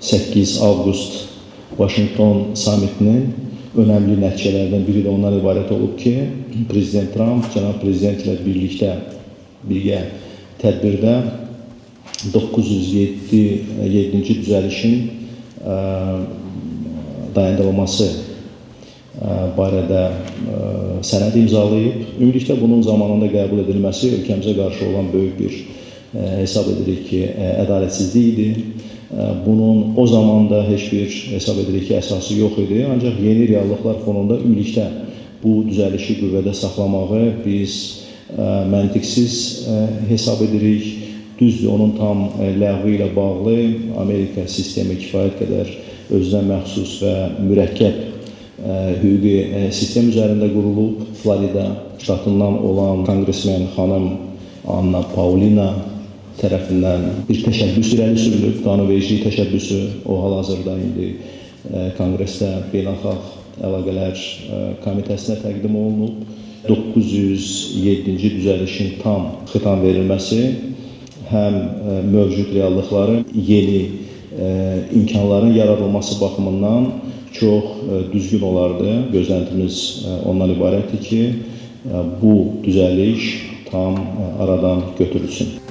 8 avqust Vaşinqton samitinin önəmli nəticələrdən biri də ondan ibarət olub ki, Prezident Tramp cənab prezidentlə birlikdə birgə tədbirdə 907-ci düzəlişin dayandırılması barədə sənəd imzalayıb. Ümumilikdə bunun zamanında qəbul edilməsi ölkəmizə qarşı olan böyük bir hesab edirik ki, ədalətsizlik idi. Bunun o zaman da heç bir hesab edirik ki, əsası yox idi. Ancaq yeni reallıqlar fonunda ümumilikdə bu düzəlişi qüvvədə saxlamağı biz məntiqsiz hesab edirik. Düzdür, onun tam ləğvi ilə bağlı Amerika sistemi kifayət qədər özünə məxsus və mürəkkəb hüquqi sistem üzərində qurulub. Florida ştatından olan konqresmen xanım Anna Paulina tərəfindən bir təşəbbüs irəli sürülüb, qanunvericilik təşəbbüsü o hal-hazırda indi Konqresdə Beynəlxalq Əlaqələr Komitəsinə təqdim olunub. 907-ci düzəlişin tam xitam verilməsi həm mövcud reallıqların yeni imkanların yaradılması baxımından çox düzgün olardı. Gözləntimiz ondan ibarətdir ki, bu düzəliş tam aradan götürülsün.